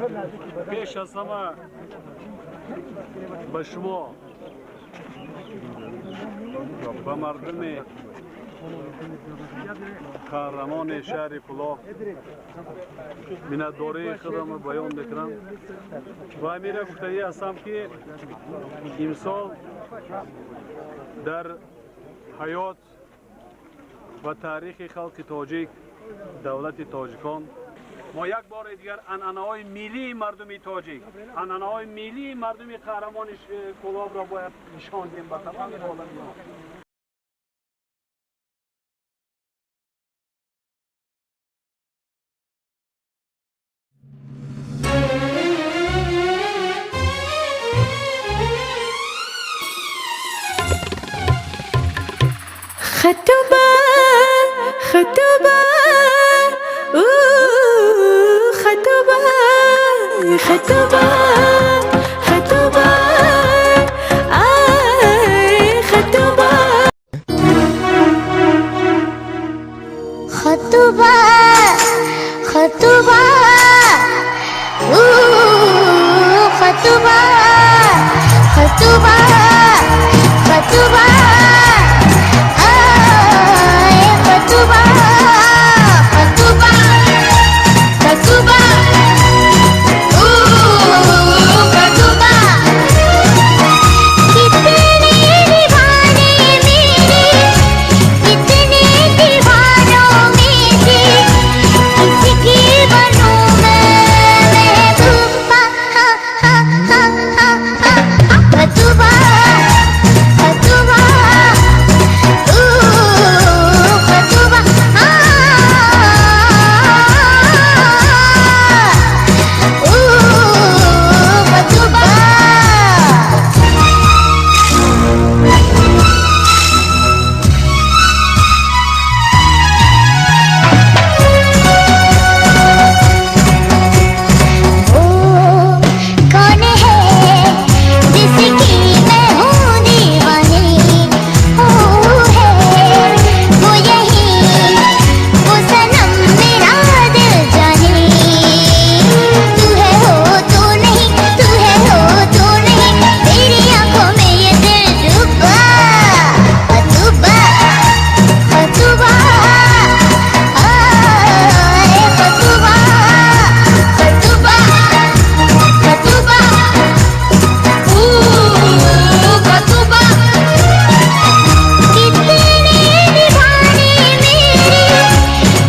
Пеш аз ҳама ба шумо, ба мардуми қаҳрамони шаҳри Кӯлоб миннатдории худамро баён мекунам ва ҳамира гуфтанӣ ҳастам, ки имсол дар ҳаёт ва таърихи халқи тоҷик, давлати тоҷикон мо як бори дигар анъанаҳои миллии мардуми тоҷик, анъанаҳои миллии мардуми қаҳрамони Кӯлобро бояд нишон диҳем ба тамоми оламиён. خطوبة خطوبة خطوبة خطوبة خطوبة آي خطوبة خطوبة خطوبة خطوبة خطوبة خطوبة آي خطوبة خطوبة خطوبة خطوبة. कितने दीवाने मेरे, कितने दीवानों में से किसकी बनूं मैं महबूबा। हा हा हा हा हा। खतूबा खतूबा खतूबा खतूबा। वो कौन है जिसकी मैं हूँ दीवानी, वो है वो यही वो सनम मेरा दिल जाने। तू है हो तू नहीं, तू है हो तू नहीं, तेरी आंखों में ये दिल डूबा। खतूबा खतूबा आए खतूबा खतूबा खतूबा खतूबा। कितने दीवाने मेरे,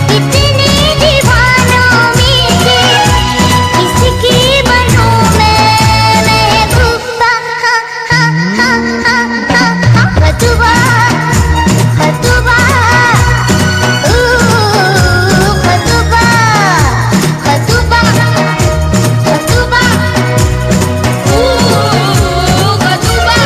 कितने दीवानों में से किसकी बनूं मैं महबूबा। हा हा हा हा हा। खतूबा खतूबा खतूबा खतूबा खतूबा खतूबा।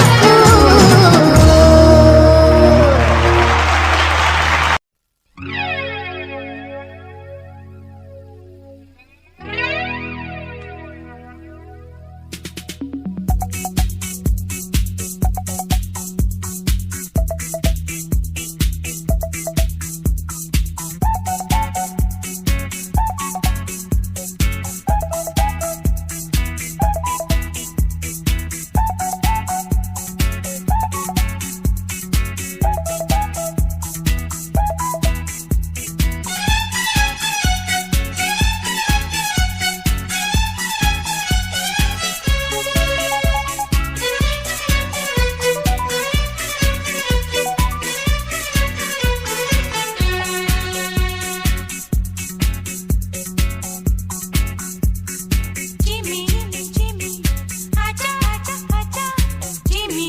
Jimmy, Jimmy, आजा आजा आजा। Jimmy,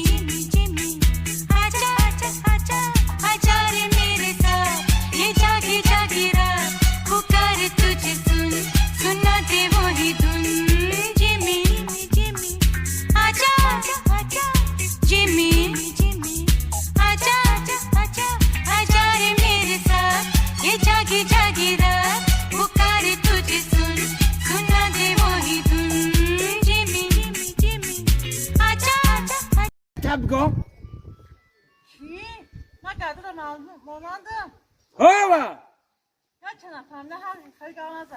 Jimmy, आजा आजा आजा। आजा रे मेरे साथ, ये जागी जागी रात, पुकार तुझे सुन, सुना दे वो ही धुन। जिमी, जिमी, आजा आजा आजा। जिमी, जिमी, आजा आजा आजा। आजा रे मेरे साथ, ये जागी जागी रात, पुकार तुझे सुन, सुना दे वो ही धुन। जिमी, जिमी, आजा आजा आजा। Табго. Чӣ? Ма гардада монандам. Ҳова.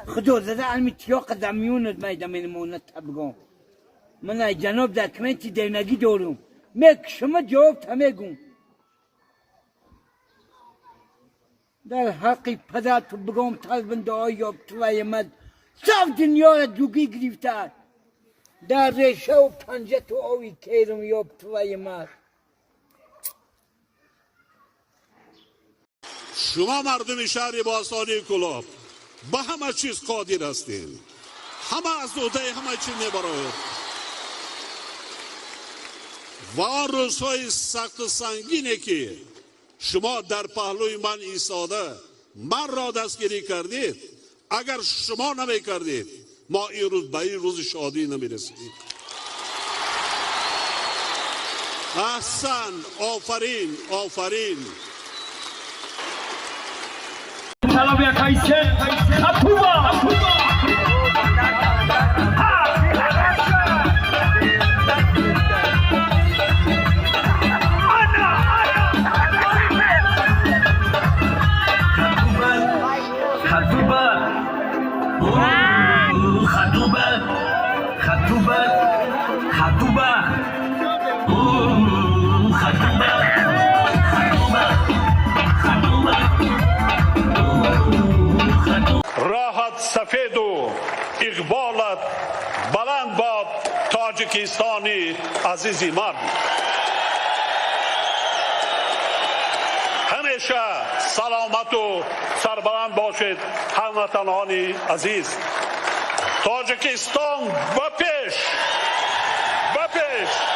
خدا زده علمی تیاق دمیونت میدم این مونت بگم من ای جناب در کمنتی درنگی دارم مک شما جواب تا میگم در حقی پدر تو بگم تلبن دعای یاب تو مد سو دنیا را دوگی گرفته در ریشه و پنجه تو آوی کیرم یاب تو مد. شما مردم شهر باستانی کلاب به همه چیز قادر هستین، همه از عهده همه چیز میبرد و آن روزهای سخت و سنگینی که شما در پهلوی من ایستاده من را دستگیری کردید، اگر شما نمی کردید ما این روز به این روز شادی نمی رسیدیم. احسن، آفرین، آفرین. راحت سفید و اقبالت بلند باد تاجیکستانی عزیزی من. همیشه سلامت و سربلند باشید هموطنان عزیز. تاجیکستان به پیش، به پیش.